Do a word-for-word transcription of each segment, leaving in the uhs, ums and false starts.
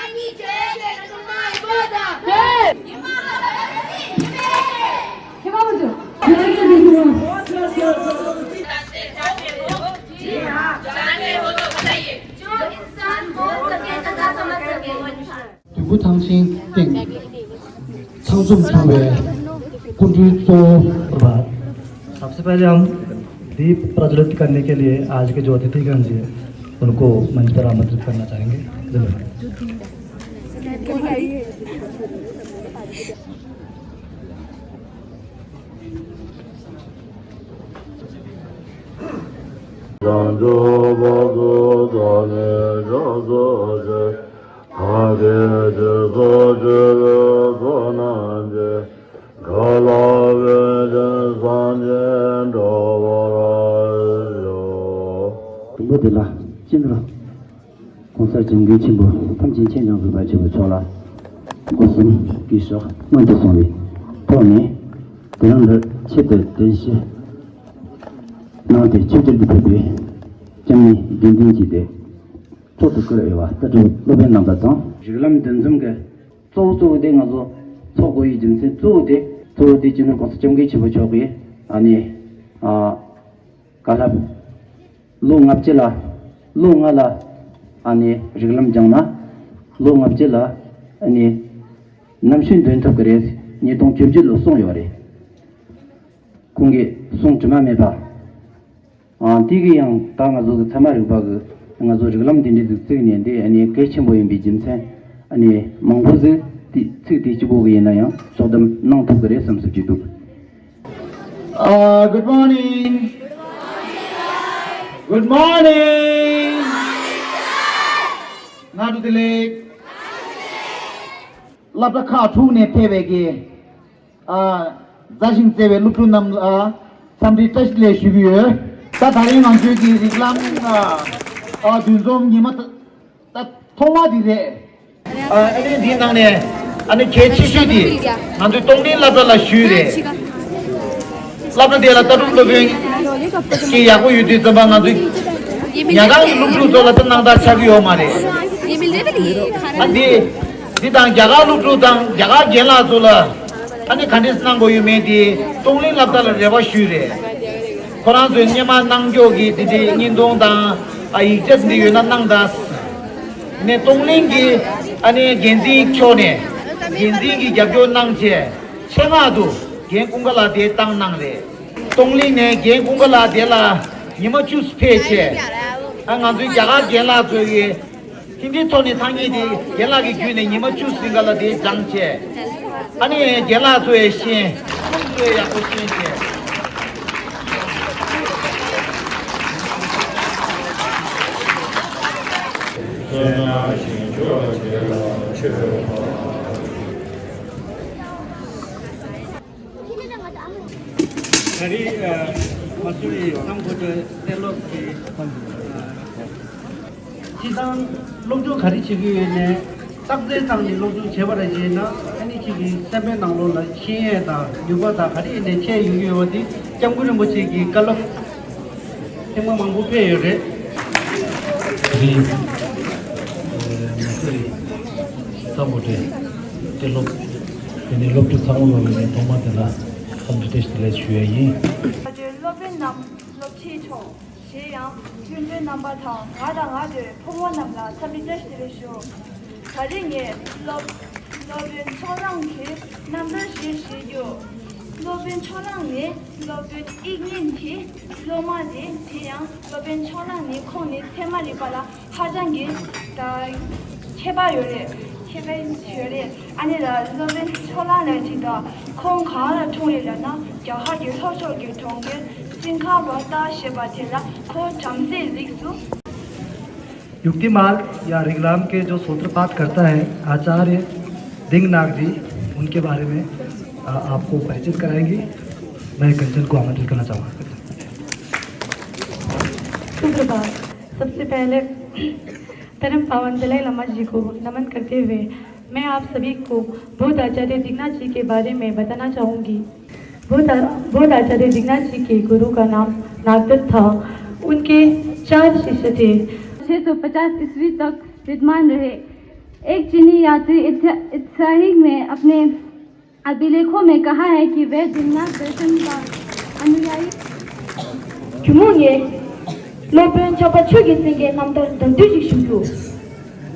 དུས་འགོ་ཐང་ཆེན་སྟེང་ཚང་འཛོམས་བྱུང་བའི་སྐུ་མགྲོན་གཙོ་བོ། सबसे पहले हम दीप प्रज्वलित करने के लिए आज के जो अतिथिगण जी, उनको मंच पर आमंत्रित करना चाहेंगे। དང་པོ་དེ་ལ་སྤྱི་ནོར་༸གོང་ས་༸སྐྱབས་མགོན་ཆེན་པོ་ཐམས་ཅད་མཁྱེན་ཅིང་གཟིགས་པ་ཆེན་པོ་མཆོག་ལ་སྒོ་གསུམ་གྱི་ཕྱག་སྔོན་དུ་སོང་བའི་ཐོག་ནས། དེ་རིང་འདིར་ཆེད་དུ་གདན་ཞུ་གནང་སྟེ་ཆིབས་བསྒྱུར་དུ་ཕེབས་པའི་སྐྱབས་གནས་དགེ་འདུན་གྱི་སྡེ་ཚོགས་སུ་བཀུར་འོས་པ་ལྟ་གྲུབ་སློབ་དཔོན་རྣམ་པ་དང་། རིགས་ལམ་འདུ་འཛོམས་ཀྱི་གཙོ་བོ་གཙོ་བོ་དེ་ང་ཚོ་ཚོགས་དགོས་པའི་རྒྱུ་མཚན་གཙོ་བོ་དེ་གཙོ་བོ་དེ་སྤྱི་ནོར་༸གོང་ས་༸སྐྱབས་མགོན་ཆེན་པོ་མཆོག་གིས་ཨ་ནི་ཨ་བཀའ་སློབ་ལོ་ལྔ་བཅུ་ལ་ལོ་ལྔ་ལ་ཨ་ནི་རིགས་ལམ་སྦྱངས་ན་ལོ་ལྔ་བཅུ་ལ་ཨ་ནི་རྣམ་དཔྱོད་འདོན་ཐུབ་ཀྱི་རེད། ཉིས་སྟོང་བཅུ་བཅུ་ལོ་གསུངས་ཡོད་རེད། ཁོང་གིས་གསུང་དྲི་མ་མེད་པ། ཨ་དེ་གི་ཡང་ད་ང་ཚོ་གི་ཚད་མ་རིག་པ་གི་ང་ཚོ་རིགས་ལམ་དེ་འདྲའི་ཟིག་བརྩིགས་ནས་འདི་ཨ་ནི་གལ་ཆེན་པོ་ཡིན་པའི་རྒྱུ་མཚན་ཨ་ནི་མང་པོ་ཟིག་དེ་ཚིག་དེ་གཅིག་པོ་གི་ཡིན་ན་ཡང་ཕྱོགས་བསྡོམས་གནང་ཐུབ་ཀྱི་རེད་བསམ་སྲིད་ཀྱི་འདུག Uh, good morning. Good morning. སྔ་དྲོ་བདེ་ལེགས། སློབ་གྲྭ་ཁག་དྲུག་ནས་ཕེབས་པའི་གི་ཨ་མཛའ་ཞིང་བརྩེ་བའི་སློབ་ཕྲུག་རྣམས་ལ་འཚམས་འདྲི་བཀྲ་ཤིས་བདེ་ལེགས་ཞུ་གི་ཡོད། ད་ད་རིང་ང་ཚོའི་གི་རིགས་ལམ་ཨ་ཨ་འདུ་འཛོམས་ཉི་མ་ད་ད་ཐོག་མ་དེ་རེད། ཨ་ཨ་ནི་འདིའི་ནང་ནས་ཨ་ནི་གལ་ཆེ་ཤོས་དེ་ང་ཚོའི་གཏོང་ལེན་སློབ་གྲྭ་ལ་ཞུས་རེད། སློབ་གྲྭ་དེ་ལ་ལྟ་གྲུབ་སློབ་དཔོན་གྱི་ཡག་པོ་ཡོད་དུས་ཙམ་པ་ང་ཚོའི་ཉལ་ཁང་གི་སློབ་ཕྲུག་ཚོ་ལ་ད་སྣང་དག་ཆགས་ཀྱི་ཡོད་མ་རེད། ཨ་འདི་འདི་དང་རྒྱ་གར་སློབ་ཕྲུག་དང་རྒྱ་གར་རྒན་ལགས་ཚོ་ལ་ཨ་ནི་ག་འདྲས་གནང་དགོས་ཡོད་མེད་དེ་གཏོང་ལེན་སློབ་གྲྭ་ལ་རེ་བ་ཞུས་རེད། ཁོ་རང་ཚོས་སྔོན་མ་གནང་ཕྱོགས་ཀྱི་དེ་འདྲའི་བརྙན་ཐུང་དང་ཨ་ཡིག་ཆ་འདི་ཡོད་ན་གནང་དང་། ནས་གཏོང་ལེན་གྱི་ཨ་ནི་འགན་འཛིན་མཆོག་ནས་འགན་འཛིན་གྱི་རྒྱབ་སྐྱོར་གནང་བྱས་ཆེད་མངགས་དུ་རྒན་ཀུན་དགའ་ལགས་དེ་བཏང་གནང་རེད། གཏོང་ལེན་ནས་རྒན་ཀུན་དགའ་ལགས་དེ་ལ་ཉི་མ་བཅུ་ཕེབས་བྱས་ཨ་ང་ཚོའི་རྒྱ་གར་རྒན་ལགས་ཚོ་ཡི་ཧིན་དིའི་ཐོག་ནས་ཐང་རྙེད་དེ་རྒན་ལགས་ཀྱི་བརྒྱུད་ནས་ཉི་མ་བཅུ་ཟིན་ག་ལ་དེ་སྦྱངས་བྱས། ཨ་ནི་རྒན་ལགས་ཚོ་ཡི་ཤེས་ཁོང་ཚོ་ཡི་ཡག་པོ་ཤེས་བྱས། ག་རེ་ཨ་ང་ཚོའི་ཚང་ཁོ་ཚོའི་གཏན་སློབ་ཀྱི་ཨ་སྤྱི་བཏང་སློབ་སྦྱོང་ག་རེ་བྱེད་ཀྱི་ཡོད་ནས་རྟགས་གསལ་བཏང་ནས་སློབ་སྦྱོང་བྱས་པ་རེད་ཅེ་ན་ཨ་ནི་ཁྱེད་ཀྱི་སེམས་པའི་ནང་ལོགས་ལ་ཤེས་ཡས་དང་ནུས་པ་དང་ག་རེ་ཡིན་ནས་ཁྱད་ཡོང་གི་ཡོད་པ་དེ་སྐྱབས་མགོན་རིན་པོ་ཆེ་གི་བཀའ་སློབ་ཐེངས་མ་མང་པོ་ཕེབས་ཡོད་རེད། དེ་རིང་ཨ་ང་ཚོའི་ས་མོ་ཏྲའི་གཏན་སློབ་དེ་ནས་སློབ་ཕྲུག་ཚང་མ་ལོ་ལ་ནས་ཐོག་མ་དེ་ལ་འཚམས་འདྲི་བཀྲ་ཤིས་བདེ་ལེགས་ཞུ་ཡ་ཡིན། ང་ཚོའི་སློབ་དཔོན་རྣམས་སློབ་ཁྲིད་མཆོག་གཞན་ཡང་སྐྱོན་བྲལ་རྣམ་པ་དང་ང་དང་ང་ཚོའི་ཕོ་མོ་རྣམས་ལ་འཚམས་འདྲི་བཀྲ་ཤིས་བདེ་ལེགས་ཞུ། ད་རེས་ངས་སློབ་སློབ་དཔོན་ཕྱོགས་གླང་གི་རྣམ་ཐར་ཞིག་བཤད་རྒྱུ། སློབ་དཔོན་ཕྱོགས་གླང་ནི་སློབ་དཔོན་དབྱིག་གཉེན་གྱི་སློབ་མ་རེད། དེ་ཡང་སློབ་དཔོན་ཕྱོགས་གླང་ནི་ཁོང་ནི་ཚད་མ་རིག་པ་ལ་ཧ་ཅང་གི་ད་མཁས་པ་ཡོད་རེད། མཁས་པ་ཡོད་རེད། ཨ་ནི་ལ་སློབ་དཔོན་ཕྱོགས་གླང་ལ་ཅིག་ད་ཁོང་གང་ལ་འཁྲུངས་རེད་ལབ་ན་རྒྱ་གར་གྱི་ལྷོ་ཕྱོགས་ཀྱི་གྲོང་ཁྱེར་སིང་ཁ་བ་ཏཱ་ཞེས་པ་དེ་ལ་ཁོ་བྲམ་ཟེའི་རིགས་སུ། युक्तिमार्ग या रिगलाम के जो सूत्रपात करता है आचार्य दिंगनाग जी, उनके बारे में आ, आपको परिचित कराएंगे। मैं कंचन को आमंत्रित करना चाहूँगा। सुप्रभात। सबसे पहले परम पावन दलाई लामा जी को नमन करते हुए मैं आप सभी को बौद्ध आचार्य दिगनाथ जी के बारे में बताना चाहूँगी। बौद्ध आ-, बौद्ध आचार्य दिगनाथ जी के गुरु का नाम नागदत्त था। उनके चार शिष्य थे। छह सौ पचास ईस्वी तक विद्यमान रहे। एक चीनी यात्री इत्सा-, इत्साहिक में अपने अभिलेखों में कहा है कि वे दिलनाथ दर्शन का अनुयायी। ཇོ་མོ་ངས་སློབ་དཔོན་ཆགས་པ་ཆོས་ཀྱི་སེང་གེའི་རྣམ་ཐར་དང་བསྟུན་ཞིག་ཞུ་རྒྱུ།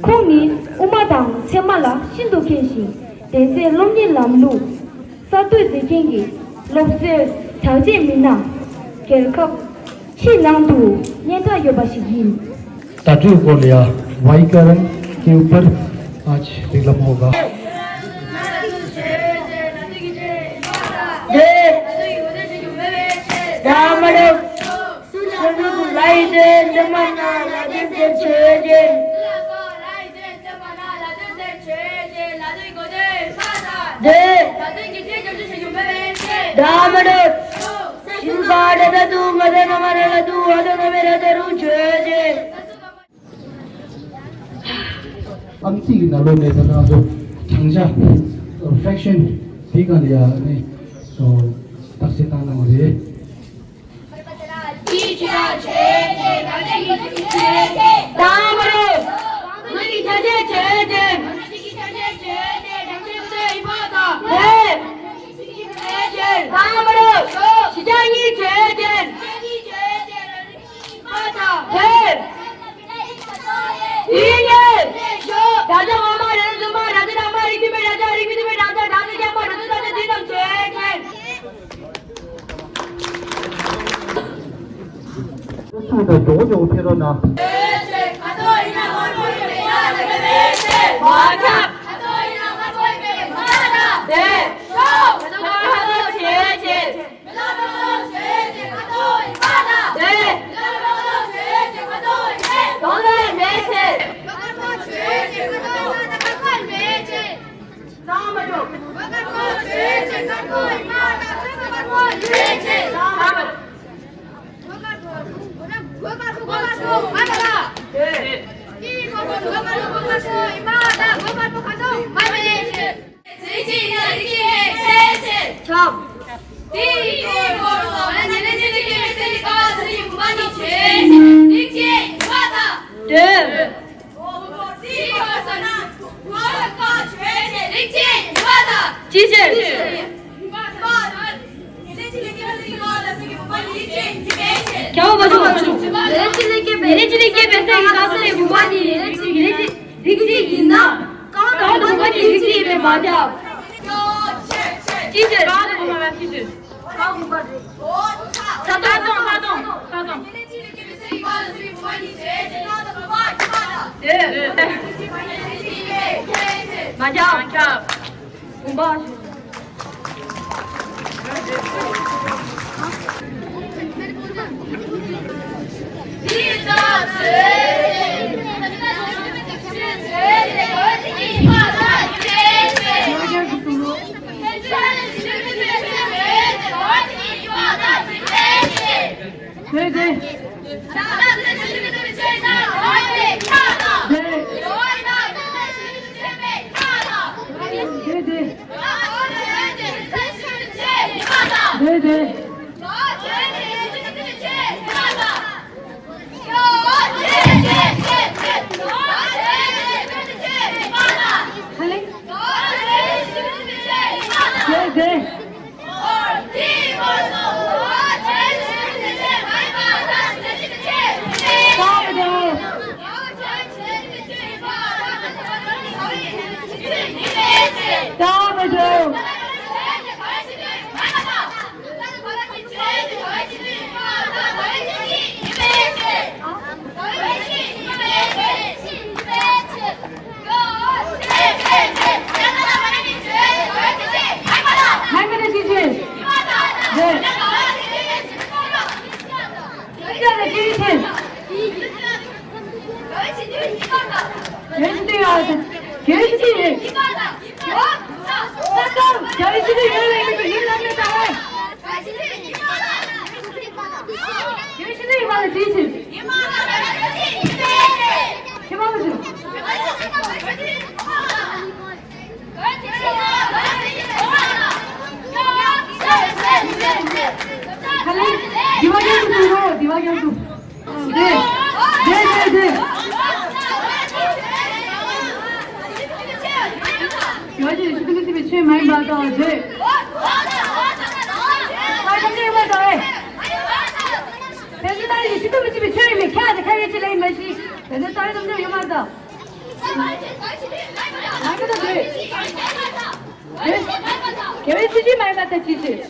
ཁོང་ནི་དབུ་མ་དང་ཚད་མ་ལ་ཤིན་ཏུ་མཁས་ཤིང་། གདན་སའི་སློབ་གཉེར་ལམ་ལུགས་གསར་གཏོད་མཛད་མཁན་གྱི་སློབ་གསོའི་གྲགས་ཅན་མི་སྣ། རྒྱལ་ཁབ་ཕྱི་ནང་དུ་སྙན་གྲགས་ཡོད་པ་ཞིག་ཡིན། ད་དུས་འཁོར་ལ་ཡ་वाई का रंग के ऊपर आज विकल्प होगा। ཨམ་ཙི་གི་ནང་ལོགས་ནས་ད་ལྟ་ང་ཚོ་བགྲང་བྱ་fraction དེའི་སྒང་ལ་ཡ་ནི་རྟགས་གསལ་བཏང་གནང་བ་རེད། སུ་དང་མགྱོགས་མགྱོགས་ཕེབས་རོགས་གནང་། རིགས་གཅིག་ཡིན་ན། གང་དང་པོ་ནི་རིགས་གཅིག་ཡིན་པས་མ་ཁྱབ། ཅི་ཟེར། གང་དང་པོ་ནི་རིགས་གཅིག་ཡིན་པས་མ་ཁྱབ། ཁ་སྟོང་། ཁ་སྟོང་། ཁ་སྟོང་། མ་ཁྱབ། མ་ཁྱབ། བཟོས། ཨ་ཁ་ཅིག་ཡོད་མ་རེད། བོད་མི་ཏང་ཡོན་ཞུ་གཏུག་མི་བྱེད་པའི་ཆོས་ཡིན་མིན་ཁྱེད་ཀྱིས་ཁ་ཡོད་ཅིག་ལེན་མ་ཤེས། བོད་མི་ཏང་ཡོན་དམ་ཕྲག་ཡོད་མ་རེད། ང་ཚོ་ད་བཟོས། བཟོས། དགེ་བའི་སྲིད་ཇུས་མ་ཡིན་པ་ད་ཅི་བྱེད།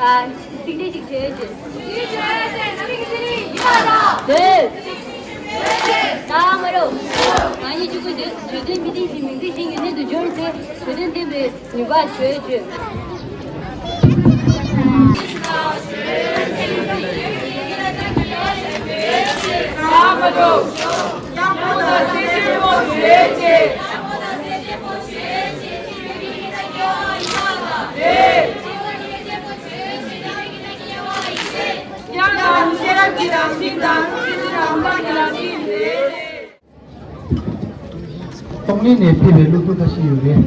ཨ། གཅིག་སྒྲིལ་གཅིག་བྱེད་ཀྱི། ཡིད་བརྗོད་ཟེར་རྣམ་དབྱེ་གཅིག་གཅིག་རེད། ཡིད་མ་དང་། འདོད། ད་མ་རུ། ང་གཉིས་གཅིག་པུ་འདོད་བརྗོད་དོན་མི་ལྡན་ཞིང་མིང་ཚིག་གཞན་ཡོད་གནས་དུ་སྦྱོར་ཏེ་བརྗོད་དོན་ལྡན་པའི་ནུས་པ་བྱེད་ཀྱི། ད་མ་རུ། གཏོང་ལེན་ནས་ཕེབས་པའི་སློབ་ཕྲུག་ཁ་ཤས་ཡོད་རེད།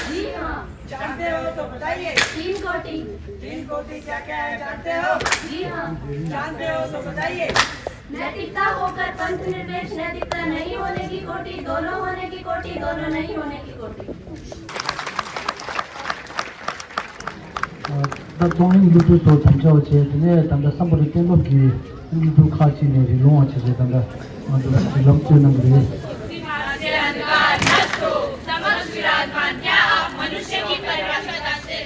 जी हाँ। जानते हो तो बताइए। तीन कोटि। तीन कोटि क्या क्या है जानते हो? जी हाँ। जानते हो तो बताइए। नैतिकता होकर पंथ निरपेक्ष, नैतिकता नहीं होने की कोटि, दोनों होने की कोटि, दोनों नहीं होने की कोटि। ད་གཏོང་ལེན་སློབ་ཕྲུག་ཚོ་དམ་བཅའ་བྱས། དེ་ནས་ད་ལྟ་སམ་བྷོ་ཊ་གཏན་སློབ་ཀྱི་སློབ་ཕྲུག་ཁག་ཅིག་ནས་རི་ལུང་བ་བྱས་ཏེ་ད་ལྟ་ང་ཚོ་ལམ་སྟོན་གནང་གི་རེད། समाज विराजमान, क्या आप मनुष्य की परिभाषा जानते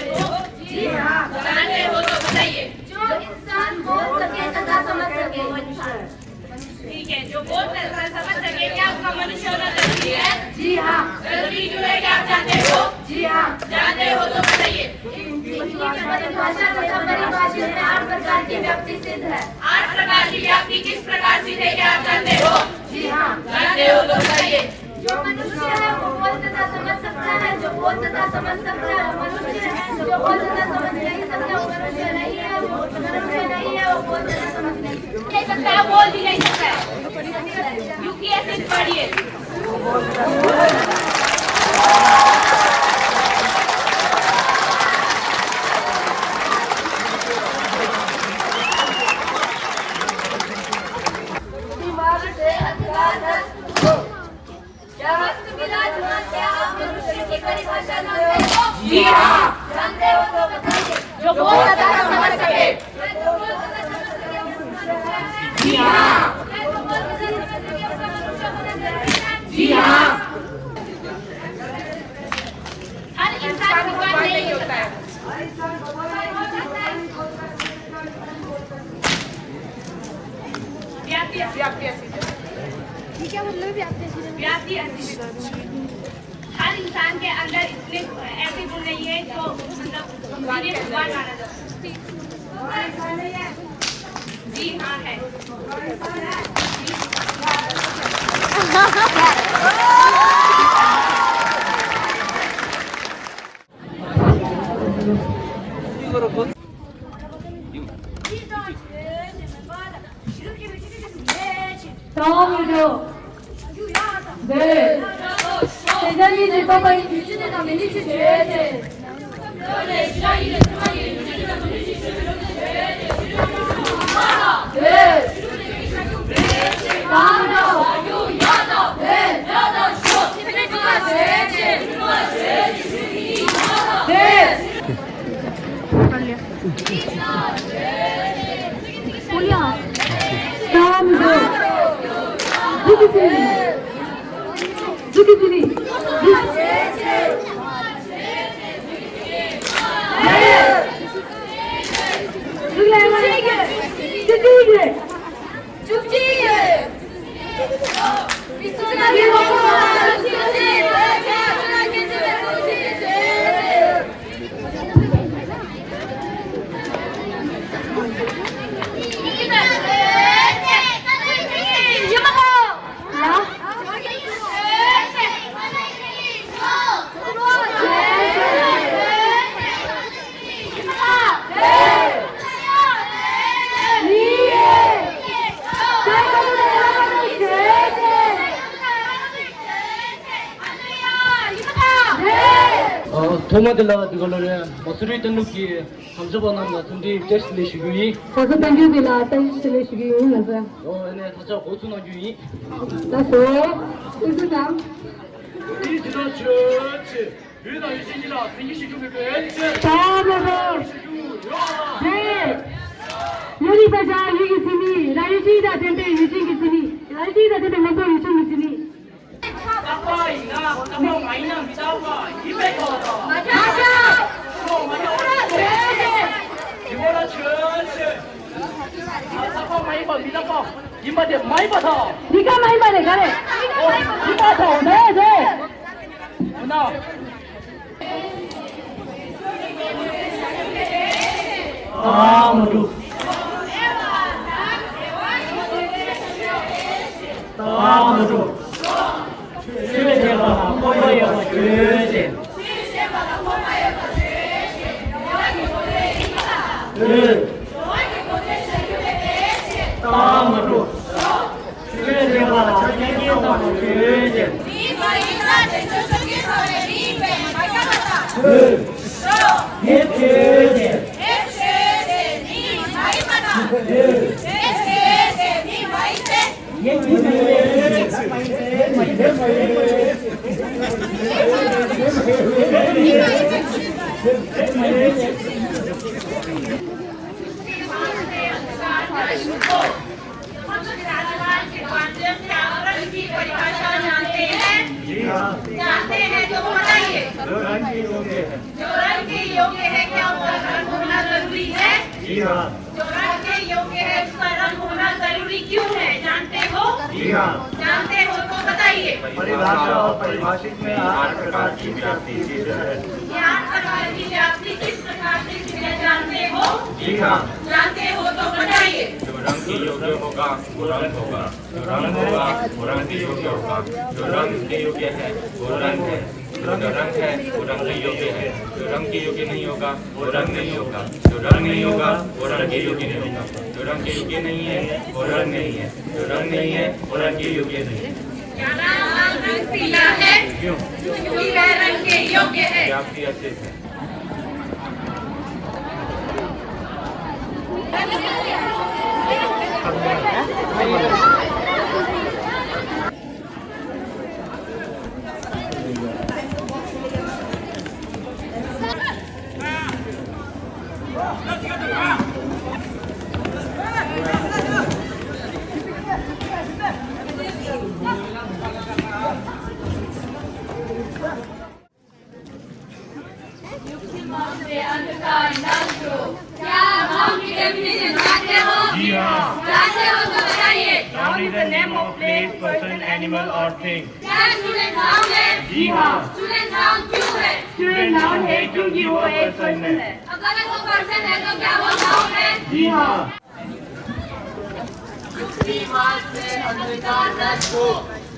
हो? जी हाँ। जानते हो तो बताइए। जो इंसान बोल सके तथा समझ सके। ठीक है, जो बोल सके, समझ सके, क्या उसका मनुष्य होना जरूरी है? जी हाँ। जरूरी क्यों है, क्या आप जानते हो? जी हाँ। जानते हो तो बताइए। इनकी परिभाषा तथा परिभाषित में आठ प्रकार की व्याप्ति सिद्ध है। आठ प्रकार की व्याप्ति किस प्रकार सिद्ध है, क्या आप जानते हो? जी हाँ। जानते हो तो बताइए। जो मनुष्य है, वो बोल तथा समझ सकता है। जो बोल तथा समझ सकता है, वो मनुष्य है। जो बोल तथा समझ नहीं सकता, वो मनुष्य नहीं है। वो मनुष्य नहीं है, वो बोल तथा समझ नहीं सकता। नहीं सकता, बोल भी नहीं सकता है। यूपीएससी पढ़िए। दिमाग से अधिकार नष्ट हो। समस्त विराजमान, क्या आप मनुष्य की परिभाषा जानते हो? जी हाँ। जानते हो तो बताइए। जो बोल तथा समझ सके। जी हाँ। जी हाँ। हर इंसान भगवान नहीं होता है। व्याप्ति अस्ति। व्याप्ति अस्ति। ये क्या मतलब है, व्याप्ति अस्ति? व्याप्ति अस्ति। हर इंसान के अंदर इतने ऐसे गुण नहीं है जो मतलब भगवान माना जा सकता है। जी हाँ है। ཐོག་མ་དེ་ལ་འདི་ག་ལོ་རེད། མ་སུ་རི་ལྟ་ནུབ་ཀྱི་དམ་ཆོས་པ་རྣམས་ལ་འཚམས་འདྲི་བཀྲ་ཤིས་བདེ་ལེགས་ཞུ་རྒྱུ་ཡིན། ཁོ་ཚོ་ལྟ་རྒྱུ་དེ་ལ་བཀྲ་ཤིས་བདེ་ལེགས་ཞུ་རྒྱུ་ཡིན་ལ་ཟེར། ཨོ་ཨ་ནས་ད་ཆ་འགོ་ཚུགས་གནང་རྒྱུ་ཡིན། ལགས་སོ། ཨུ་ཚུགས་དང་། དེའི་ཕྱི་ནང་ཆོས་ཆེ། བོད་དང་ཡུལ་ཅན་གཉིས་ལ་མཚན་གྱི་ཞིག་ཞུགས་པའི་བོད་ཆེ། ད་མ་རོ། ཞིག་ཞུགས་ཡོད་ལ། རེད། ཡོད་རིག་པ་བྱ་ཡུལ་གྱི་མཚན་ཉིད་རང་ཡུལ་ཅན་དང་ལྡན་པའི་ཡུལ་ཅན་གྱི་མཚན་ཉིད། རང་ཡུལ་ཅན་དང་ལྡན་པའི་ངོ་བོ་ཡུལ་ཅན་གྱི་མཚན་ཉིད། རྟག་པ་ཡིན་ན་རྟག་པ་མ་ཡིན་ན་མི་རྟག་པ་ཡིན་པའི་ཐོག་ལ་དང་། མ་རྒྱག་མ་རྒྱག་དེ་མོ་ལ་ཆོས་ཆོས། རྟག་པ་མ་ཡིན་པ་མི་རྟག་པ་ཡིན་པ་དེ་མ་ཡིན་པ་དང་། མི་རྟག་མ་ཡིན་པ་དེ་ག་རེད། ཨོ་ཡིན་པ་དང་དེ་དེ། འོ་ན། ད་མ་འགྲོ། ད་མ་འགྲོ། ཆོས་བཤད་པ་ལ་ཁོམ་པ་ཡོད་པ་ཆོས་ཅན། ད་མ་འགྲོ། ཆོས་བཤད་པ་ལ་ཆ་རྐྱེན་སྐྱེས་སོང་བ་ཆོས་ཅན། མི་མ་ཡིན་ན་དེ་ཆོས་ཆོས་ཀྱི་སོ་རེ་མི་ཡིན་པས་མ་ཁྱབ་པ་དང་། ཆོས། དེ་ཆོས་ཅན། དེ་ཆོས་ཅན་མི་མ་ཡིན་པ་དང་། ཆོས། དེ་ཆོས་ཅན་མི་མ་ཡིན་པས། जी हाँ। जानते हैं तो बताइए। जो रंग के योग्य है। जो रंग के योग्य है, क्या उसका रंग होना जरूरी है? जी हाँ। जो रंग के योग्य है, उसका रंग होना जरूरी क्यों है, जानते हो? जी हाँ। जानते हो तो बताइए। परिभाषा और परिभाषित में आठ प्रकार की विरासती चीजें हैं। ये आठ प्रकार की विरासती किस प्रकार से चीजें जानते हो? जी हाँ। जानते हो तो बताइए। जो रंग के योग्य होगा, वो रंग होगा। जो रंग होगा, वो रंग के योग्य होगा। जो रंग के योग्य है, वो रंग है। जो रंग है, वो रंग के योग्य है। जो रंग के योग्य नहीं होगा, वो रंग नहीं होगा। जो रंग नहीं होगा, वो रंग के योग्य नहीं होगा। जो रंग के योग्य नहीं है, वो रंग नहीं है। जो रंग नहीं है, वो रंग के योग्य नहीं है। क्या लाल रंग पीला है? क्यों? क्योंकि वह रंग के योग्य है। व्याप्ति अच्छे से। क्या आप नाम की डेफिनेशन जानते हो? जी हाँ। जानते हो तो बताइए। Noun is the name of place, person, animal or thing. क्या स्टूडेंट नाउन है? जी हाँ। स्टूडेंट नाउन क्यों है? स्टूडेंट नाउन है क्योंकि वो एक पर्सन है। अगर वो पर्सन है तो क्या वो नाउन है? जी हाँ।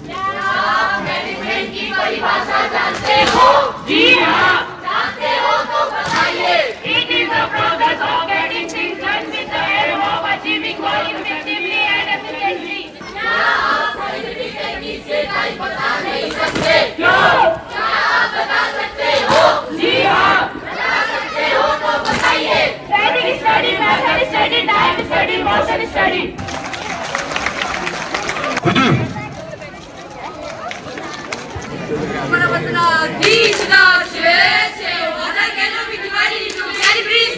क्या आप मैनेजमेंट की परिभाषा जानते हो? जी हाँ। जानते हो तो बताइए। It is the process of getting things done with the aim of achieving goal effectively and efficiently. क्या आप साइंटिफिक तकनीक से टाइम बता नहीं सकते? क्यों? क्या आप बता सकते हो? जी हाँ। बता सकते हो तो बताइए। Scientific study, method study, time study, motion study.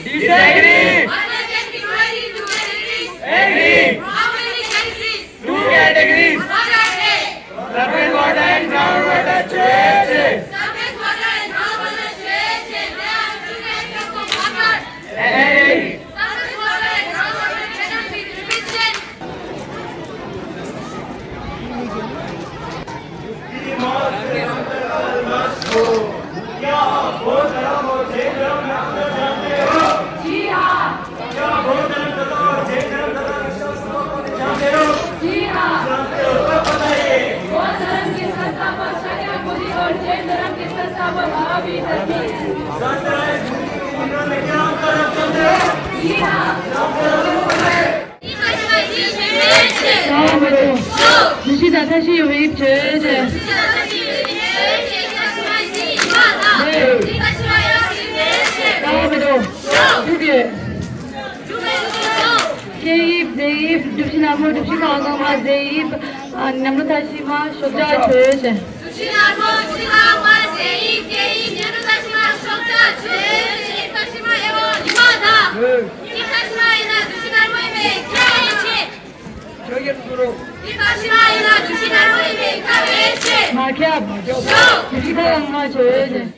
Disagree. How many categories? Two categories. Surface water and ground water ཆོས་ཅན། Surface water and ground water ཆོས་ཅན། There are two types of water. Hey. Surface water and ground water cannot be repeated. क्या आप बौद्ध धर्म और जैन धर्म में अंतर जानते हो? जी हाँ। क्या बौद्ध धर्म तथा और जैन धर्म तथा विश्वास को जानते हो? जी हाँ। जानते हो तो बताइए। बौद्ध धर्म के संस्थापक शाक्यामुनि और जैन धर्म के संस्थापक महावीर जी हैं। शास्त्रार्थ में क्या अंतर है, जानते हो? जी हाँ। जानते हो तो बताइए। This is Atashi Reed Church. Hey. ཞུ་དགོས། སྐད་དབྱིབས་རྫས་དབྱིབས་གྲུ་བཞི་ནག་མོ་གྲུ་བཞི་གང་གང་མ་རྫས་དབྱིབས་ཉམས་ལོ་ཐ་ཤི་མ་ཤོག་ཆག་བྱོས་ཞེས། གྲུ་བཞི་ནག་མོ་གྲུ་བཞི་གང་གང་མ་རྫས་དབྱིབས་སྐད་དབྱིབས་ཉམས་ལོ་ཐ་ཤི་མ་ཤོག་ཆག་བྱོས་ཞེས། ཐ་ཤི་མ་ཨེ་ཝ་ཉི་མ་དང་། ཉི་ཐ་ཤི་མ་ཨེ་ན་གྲུ་བཞི་ནག་མོ་ཨེ་མེ་ཁྱ་ཨེ་ཆེ། ཁྱོད་ཀྱིས་བཟོ་རོགས། ཉི་ཐ་ཤི་མ་ཨེ་ན་གྲུ་བཞི་ནག་མོ་ཨེ་མེ་ཁྱ་ཨེ་ཆེ། མ་ཁྱབ། ཤོག་གྲུ་བཞི་གང་གང་མ་བྱོས་ཞེས།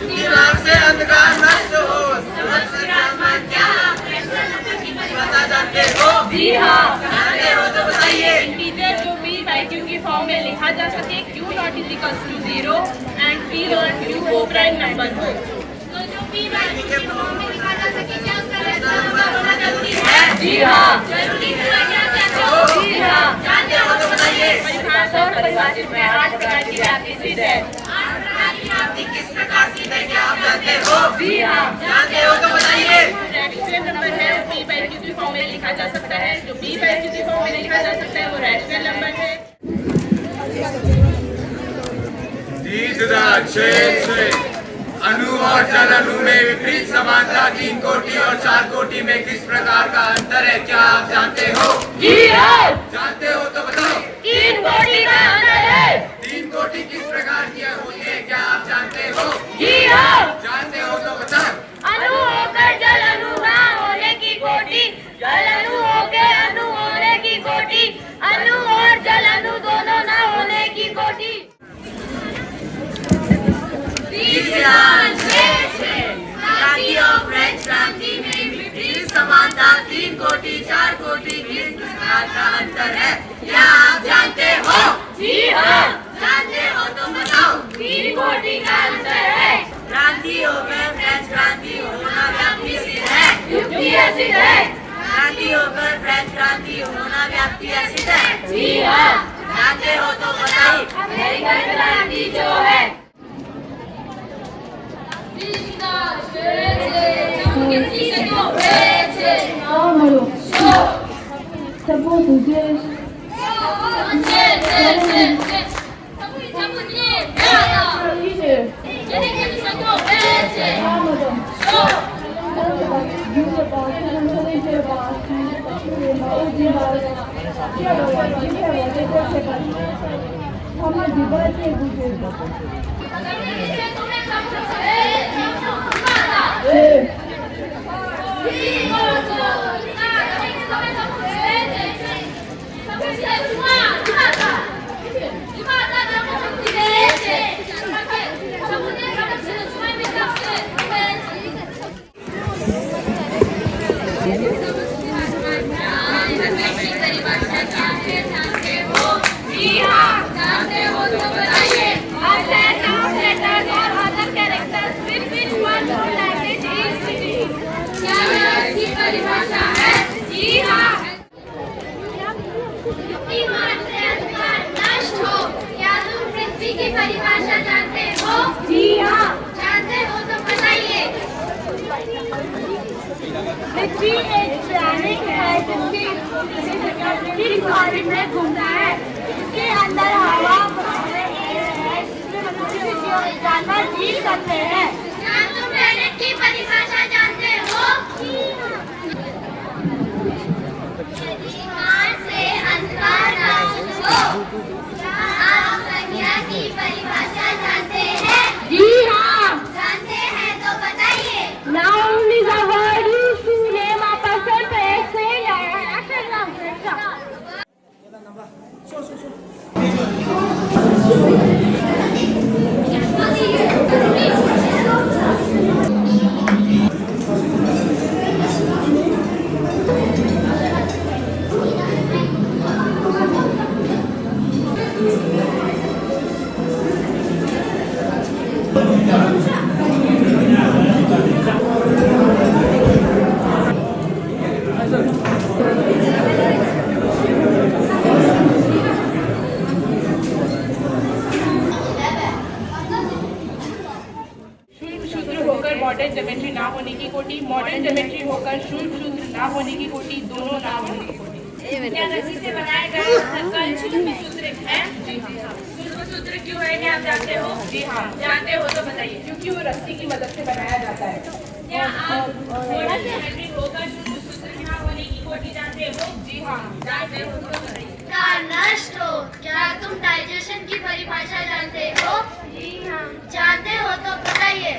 क्योंकि मार्क्स से अंधकार नष्ट हो, समझ का आत्मा क्या है, प्रश्न की परिभाषा जानते हो? जी हाँ। जानते हो तो बताइए। इंटीजर जो पी बाई क्यू की फॉर्म में लिखा जा सके, Q not is equal to zero and P और क्यू को प्राइम नंबर हो। तो जो पी बाई क्यू की फॉर्म में लिखा जा सके, क्या उसका रैशनल नंबर होना जरूरी है? जी हाँ। जरूरी है क्या? क्या? जी हाँ। जानते हो तो बताइए। परिभाषा और परिभाषित में आठ प्रकार की व्याप्ति सिद्ध है। आठ प्रकार की व्याप्ति किस प्रकार सिद्ध है, क्या आप जानते हो? जी हाँ। जानते हो तो बताइए। जो रैशनल नंबर है, वो पी बाई क्यू की फॉर्म में लिखा जा सकता है। जो पी बाई क्यू की फॉर्म में लिखा जा सकता है, वो रैशनल नंबर है। तीन तथा छह, छह। अणु और जल अणु में विपरीत समानता तीन कोटि और चार कोटि में किस प्रकार का अंतर है, क्या आप जानते हो? जी हाँ। जानते हो तो बताओ। तीन कोटि का अंतर है। तीन कोटि किस प्रकार की होती है, क्या आप जानते हो? जी हाँ। जानते हो तो बताओ। अणु होकर जल अणु ना होने की कोटि, जल अणु होकर अणु होने की कोटि, अणु और जल अणु दोनों ना होने की कोटि। क्रांति और फ्रेंच क्रांति में विपरीत समानता तीन कोटि चार कोटि किस प्रकार का अंतर है, क्या आप जानते हो? जी हाँ। जानते हो तो बताओ। तीन कोटि का अंतर है। क्रांति होकर फ्रेंच क्रांति होना व्याप्ति सिद्ध है। युक्ति असिद्ध है। क्रांति होकर फ्रेंच क्रांति होना व्याप्ति असिद्ध है। जी हाँ। जानते हो तो बताओ। अमेरिकन क्रांति जो है। क्या यह इसकी परिभाषा है? जी हाँ। युक्तिवाद से अंधकार नष्ट हो। क्या तुम पृथ्वी की परिभाषा जानते हो? जी हाँ। जानते हो तो बताइए। पृथ्वी एक प्लैनेट है जिसकी जिसकी ऑर्बिट में घूमता है। इसके अंदर हवा है जिसमें मनुष्य और जानवर जी सकते हैं। क्या तुम प्लैनेट की परिभाषा जानते हो? अधिकार से अंधकार नष्ट हो। क्या आप संज्ञा की परिभाषा जानते हैं? जी हाँ। जानते हैं तो बताइए। Noun is a word used to name a person, place, thing, action, noun. Shulba शूद्र होकर मॉडर्न ज्योमेट्री ना होने की कोटि, मॉडर्न ज्योमेट्री होकर शुल्ब शूद्र ना होने की कोटि, दोनों ना होने की कोटि। क्या रस्सी से बनाया गया सर्कल शुल्ब शूद्र है? जी हाँ। शुल्ब शूद्र क्यों है, क्या आप जानते हो? जी हाँ। जानते हो तो बताइए। क्योंकि वो रस्सी की मदद से बनाया जाता है। क्या आप कोल्ड ड्रिंक होगा, शुद्ध शुद्ध यहाँ होने की कोटी जानते हो? जी हाँ। जानते हो तो बताइए। का नष्ट हो। क्या तुम डाइजेशन की परिभाषा जानते हो? जी हाँ। जानते हो तो बताइए।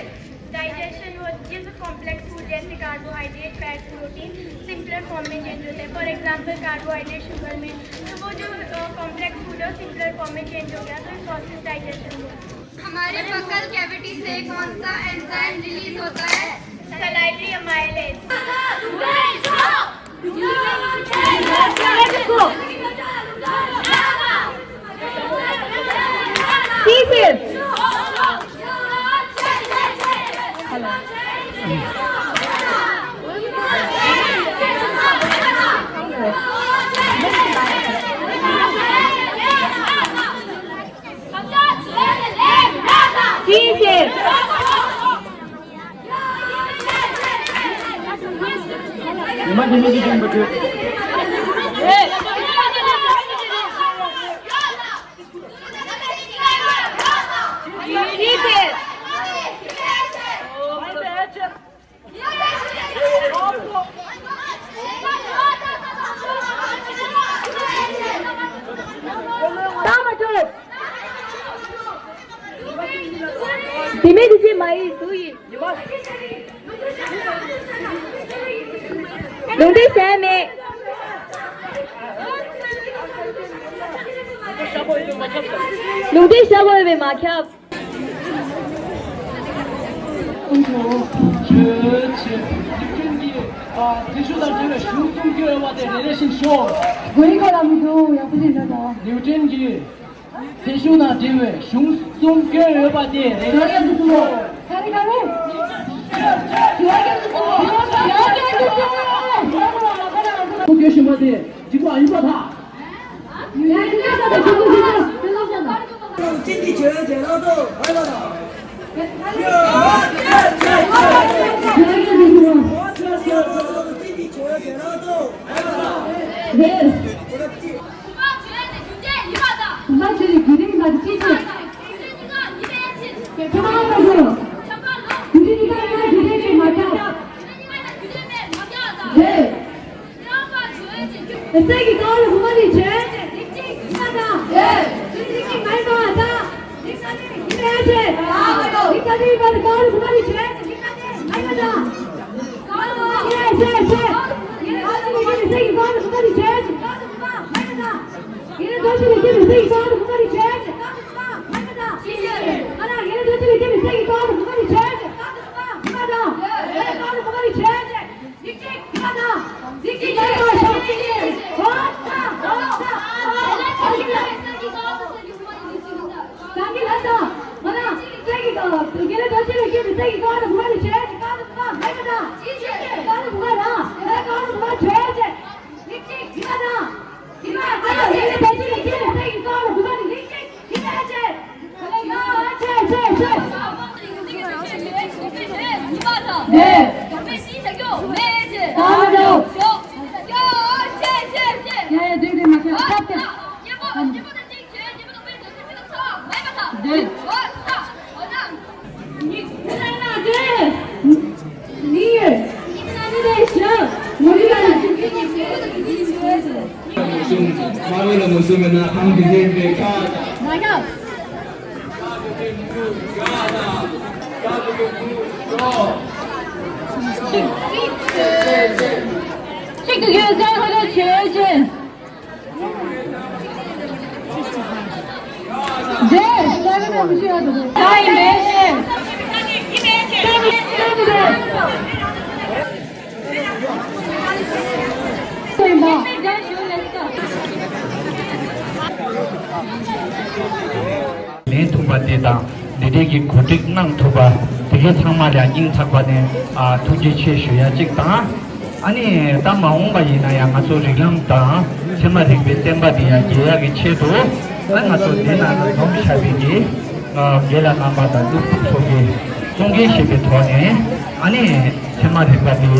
डाइजेशन वो जिस कॉम्प्लेक्स फूड जैसे carbohydrate, fat, protein simpler form में चेंज होते हैं। फॉर एग्जांपल, कार्बोहाइड्रेट शुगर में, तो वो जो कॉम्प्लेक्स फूड है, सिंपलर फॉर्म में चेंज हो गया, तो प्रोसेस डाइजेशन हुआ। हमारे फंगल कैविटी से कौन सा एंजाइम रिलीज होता है? Salivary amylase. དེ་མིན་དེ་ཅི་མ་ཡིན་སུ་ཡིན། ལུང་བསྟན་བྱས་མེད། ལུང་བསྟན་བྱ་དགོས་པས་མ་ཁྱབ། ཆོས་ཆེ། ནིའུ་ཊོན་གྱིས། ཨ། ཐེ་ཤུགས་དང་འབྲེལ་བའི་གཞུང་གསུམ་སྐྱོན་ཡོད་པ་དེ་རེ་རེ་བཞིན་ཤོག་གོ་ཡི་གོ་ལ་མི་འདུག་ཡག་པོ་ཞིག་འདྲ་དང་། ནིའུ་ཊོན་གྱིས། ཐེ་ཤུགས་དང་འབྲེལ་བའི་གཞུང་གསུམ་སྐྱོན་ཡོད་པ་དེ་རེ་རེ་བཞིན་ཤོག་ག་རེ་ག་རེ། ཁོ་སྐྱོན་བཞིན་པ་དེ་འགྲིག་པ་ཡིན་པ་དང་། 经济学家老总，来了啦！经济学家老总，来了啦！ ལེན་ཐུབ་པ་དེ་དང་འདི་འདྲའི་གི་གོ་སྒྲིག་གནང་ཐུབ་པ་དེ་གའི་ཚང་མ་ལ་སྙིང་ཐག་པ་ནས་ཨ་ཐུགས་རྗེ་ཆེ་ཞུ་ཡ་གཅིག་དང་། ཨ་ནི་ད་མ་འོངས་པ་ཡིན་ན་ཡང་ང་ཚོ་རིགས་ལམ་དང་ཚད་མ་རིག་པའི་བསྟན་པ་འདི་ཡང་རྒྱས་ཡག་གི་ཆེད་དུ་ཨ་ང་ཚོ་འདི་ནང་ལ་འཛོམས་བཞག་པའི་གི་ཨ་རྒན་ལགས་རྣམ་པ་དང་སློབ་ཕྲུག་ཚོ་གི་གསུང་འཕྲིན་ཞེས་པའི་ཐོག་ནས་ཨ་ནི་ཚད་མ་རིག་པ་འདི་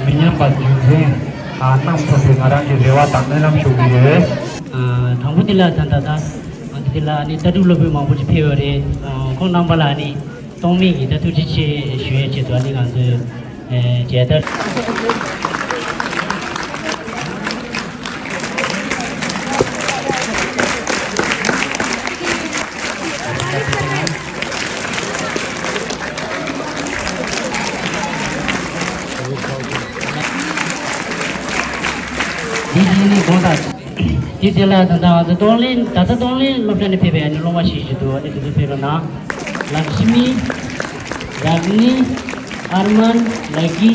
མི་ཉམས་པར་རྒྱུན་འཛིན་ཨ་གནང་ཐུབ་པའི་ང་རང་གི་རེ་བ་དང་སྨོན་ལམ་ཞུ་གི་ཡོད། ཨ་དང་པོ་འདི་ལ་ད་ད་ད། འདི་ལ་ནི་ལྟ་གྲུབ་སློབ་དཔོན་མང་པོ་ཅིག་ཕེབས་ཡོད་རེད། ཁོང་རྣམ་པ་ལ་ནི་སྟོང་མིན་གྱི་ད་ཐུགས་རྗེ་ཆེ་ཞུ་ཡའི་ཆེད་དུ་ནི་ང་ཚོས་མཇལ་དར། འདི་བཞིན་ནི་དགོངས་དག་དེ་རྗེས་ལ་ད་ལྟ་ང་ཚོ་གཏོང་ལེན། ད་ལྟ་གཏོང་ལེན་སློབ་གྲྭ་ནས་ཕེབས་པའི་ཨ་ནི་སློབ་མ་ཞིག་ཞིག་འདུག་ཨ་ནི་དེ་ཚོ་ཕེབས་རོགས་གནང་། ལག་ཤི་མི། རག་མི། ཨར་མན། ལ་ཀི།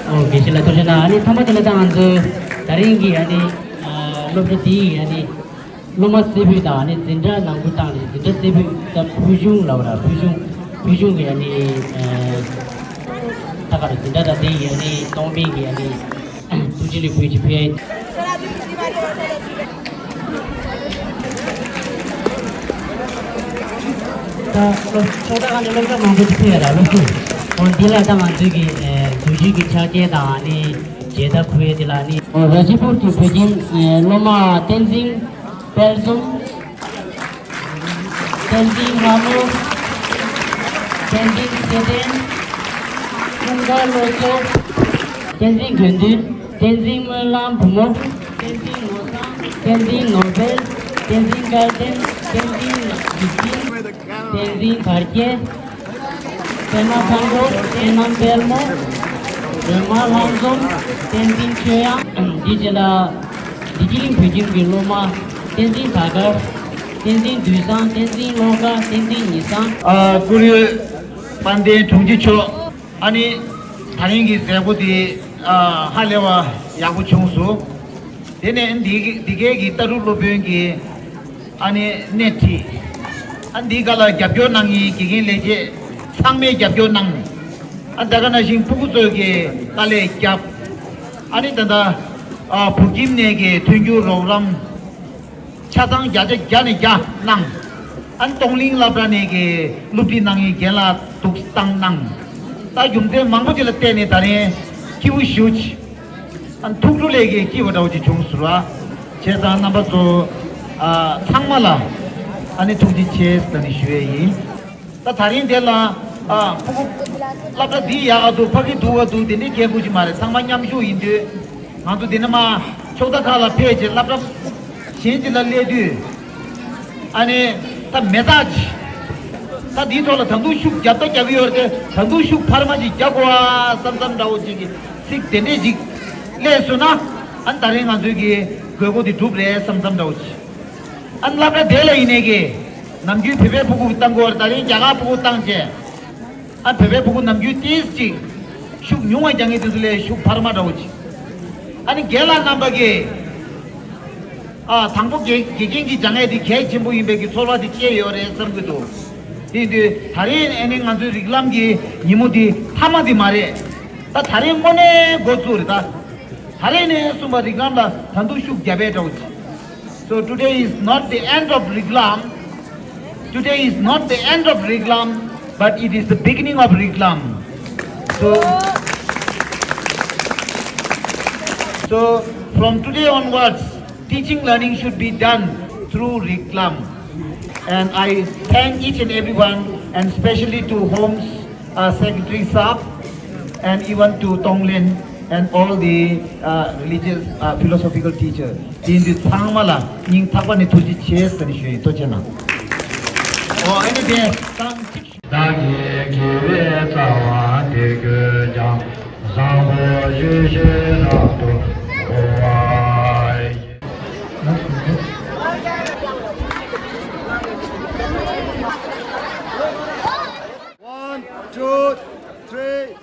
ཨོ་དགེ་བཤེས་ལགས་ཐུགས་རྗེ་གནང་། ཨ་ནི་ཐ་མ་དེ་ལ་ད་ང་ཚོའི་ད་རིང་གི་ཨ་ནི་སློབ་གྲྭ་འདིའི་ཨ་ནི། སློབ་མ་རྩེ་ཕུད་དང་ནི་འཛིན་གྲྭ་ནང་ཁུལ་བཏང་ནས་འཛིན་གྲྭ་རྩེ་ཕུད་ད་ཕུལ་བྱུང་ལབ་ར། ཕུལ་བྱུང་ཕུལ་བྱུང་གི་ནི་ད་ག་རེ་འཛིན་གྲྭ་ད་དེ་ཡི་ནི་གཏོང་ཕན་གྱི་ནི་ཐུགས་རྗེ་ལེགས་འབུལ་ཅིག་ཕུལ། ད་སློབ་ཕྱོགས་ད་ག་ནས་སློབ་གྲྭ་མང་པོ་ཅིག་ཕེབས་ཡ་ར་སློབ་ཕྲུག་འོ་འདི་ལ་ད་ང་ཚོའི་གི་འཛུལ་ཞུགས་ཀྱི་ཆ་རྐྱེན་དང་ནི་མཇལ་དར་ཕུལ་ཡ་དེ་ལ་ནི་ར་ཇི་པུར་གྱི་བོད་ཁྱིམ་སློབ་མ་བསྟན་འཛིན། དཔལ་འཛོམས། བསྟན་འཛིན་ལྷ་མོ། བསྟན་འཛིན་ཚེ་བརྟན། ཀུན་དགའ་བློ་གྲོས། བསྟན་འཛིན་དགེ་འདུན། བསྟན་འཛིན་སྨོན་ལམ་བུ་མོ། བསྟན་འཛིན་ནོར་བཟང་། བསྟན་འཛིན་ནོར་སྦེལ། བསྟན་འཛིན་སྐལ་ལྡན། བསྟན་འཛིན་འཇིགས་སྦྱིན། བསྟན་འཛིན་དར་རྒྱས། པད་མ་མཁའ་འགྲོ། བསོད་ནམས་དཔལ་མོ། སྒྲོལ་མ་ལྷ་འཛོམས། བསྟན་འཛིན་ཆོས་དབྱངས། འདི་རྗེས་ལ་བདེ་སྐྱིད་གླིང་བོད་ཁྱིམ་གྱི་སློབ་མ་བསྟན་འཛིན་དར་དཀར། བསྟན་འཛིན་དུས་བཟང་། བསྟན་འཛིན་ཀློག་དཀར། བསྟན་འཛིན་ཉི་བཟང་། ཨ་བཀུར་འོས་དཔལ་ལྡན་དྲུང་ཆེ་མཆོག་ཨ་ནི་ད་རིང་གི་མཛད་སྒོ་འདི་ཨ་ཧ་ལས་པ་ཡག་པོ་བྱུང་སོང་། དེ་ནས་འདི་འདི་གའི་གི་ལྟ་གྲུབ་སློབ་དཔོན་གྱི་ཨ་ནི་སྣེ་ཁྲིད། ཨ་འདི་ག་ལ་རྒྱབ་སྐྱོར་གནང་མཁན་དགེ་རྒན་ལས་བྱེད་ཚང་མས་རྒྱབ་སྐྱོར་གནང་། ཨ་ད་ག་ནང་བཞིན་ཕྲུ་གུ་ཚོས་ཀྱི་དཀའ་ལས་བརྒྱབ། ཨ་ནི་ད་ལྟ་ཨ་བོད་ཁྱིམ་ནས་ཀྱི་མཐུན་འགྱུར་རོགས་རམ་ཆ་ཚང་བརྒྱ་ཆ་བརྒྱ་ནས་བརྒྱ་གནང་། ཨ་ནི་གཏོང་ལེན་སློབ་གྲྭ་ནས་ཀྱི་སློབ་ཁྲིད་གནང་མཁན་རྒན་ལགས་འདུག་སྟངས་གནང་། ད་རྒྱུ་མཚན་མང་པོ་ཅིག་ལ་བརྟེན་ནས་ད་རིང་སྐྱིད་པོ་ཞེ་པོ་ཅིག་ཨ་ཐུགས་སྤྲོ་ལས་ཀྱི་སྐྱིད་པ་འདྲ་བོ་ཅིག་བྱུང་སོང་ར། བྱས་ཙང་རྣམ་པ་ཚོ་ཨ་ཚང་མ་ལ་ཨ་ནི་ཐུགས་རྗེ་ཆེ་ཟེར་ནས་ཞུ་ཡས་ཡིན། ད་ད་རིང་དེ་ལ་ཨ་ཕྲུ་གུ་སློབ་གྲྭ་འདི་ཡག་ག་འདུག་ཕ་གི་སྡུག་ག་འདུག་དེ་འདྲའི་སྐད་ཁུག་ཅིག་མ་རེད། ཚང་མ་མཉམ་ཞུགས་ཡིན་དུས་ང་ཚོ་འདི་ནས་མར་ཕྱོགས་མཐའ་ཁག་ལ་ཕེབས་བྱས་སློབ་གྲྭ་གཞན་ཅིག་ལ་སླེབས་དུས། ཨ་ནི་ད་མེ་སྟག་ཅིག་ད་འདིའི་ཐོག་ལ་ད་དུང་ཤུགས་རྒྱབ་ད་རྒྱབ་ཀྱི་ཡོད་རེད་དེ། ད་དུང་ཤུགས་འཕར་མ་ཅིག་རྒྱག་དགོས་ཨ་བསམ་བསམ་འདྲ་བོ་ཅིག་གི་ཚིག་དེ་འདྲས་ཅིག་སླེབས་སོང་ན། ཨ་ནི་ད་རིང་ང་ཚོའི་གི་དགོས་མཁོ་དེ་འགྲུབ་རེད་བསམ་བསམ་འདྲ་བོ་ཅིག་ཨ་ནི་སློབ་གྲྭ་དེ་ལ་ཡིན་ནའི་གི་ནམ་རྒྱུན་བོད་པའི་ཕྲུ་གུ་བཏང་དགོས་རེད། ད་རིང་རྒྱ་གར་ཕྲུ་གུ་བཏང་བྱས། ཨ་བོད་པའི་ཕྲུ་གུ་ནམ་རྒྱུན་ཏིས་ཅིག་ཤུགས་ཉུང་བ་རྒྱག་མཁན་དེ་ཚོ་ལས་ཤུགས་འཕར་མ་འདྲ་བོ་ཅིག་ཨ་ནི་རྒན་ལགས་རྣམ་པ་གིས་ཨ་དང་པོ་དགེ་དགེ་རྒན་གྱིས་སྦྱང་ཡས་དེ་གལ་ཆེན་པོ་ཡིན་པའི་གི་ཚོར་བ་དེ་སྐྱེས་ཡོད་རེད་བསམ་གྱི་འདུག་དེ་ཡིན་དུས་ད་རེས་ཨ་ནི་ང་ཚོའི་རིགས་ལམ་གྱི་ཉིན་མོ་དེ་མཐའ་མ་དེ་མ་རེད། ད་ད་རེས་དངོས་གནས་འགོ་བཙུགས་རེད་ད། ད་རེས་ནས་གསུམ་པ་རིགས་ལམ་ལ་ད་དུང་ཤུགས་རྒྱབ་པའི་འདྲ་བོ་ཅིག So today is not the end of Riklam. Today is not the end of Riklam, but it is the beginning of Riklam. So, so from today onwards, teaching learning should be done through Riklam. And I thank each and everyone, and specially to Homes uh, Secretary Saab, and even to Tonglen and all the uh, religious uh, philosophical teachers. དེ་འདི་ཚང་མ་ལ་སྙིང་ཐག་པ་ནས་ཐུགས་རྗེ་ཆེ་ཟེར་ནས་ཞུ་ཡིན། ཐུགས་རྗེ་གནང་། ཨོ་ཨེ་ནི་དེ་དང་གཅིག་བདག་གི་དགེ་བའི་རྩ་བ་འདི་ཀུན་ཀྱང་། བཟང་པོ་ཇི་བཞིན་རབ་ཏུ་བསྔོ་བ་ཡི། One, two, three.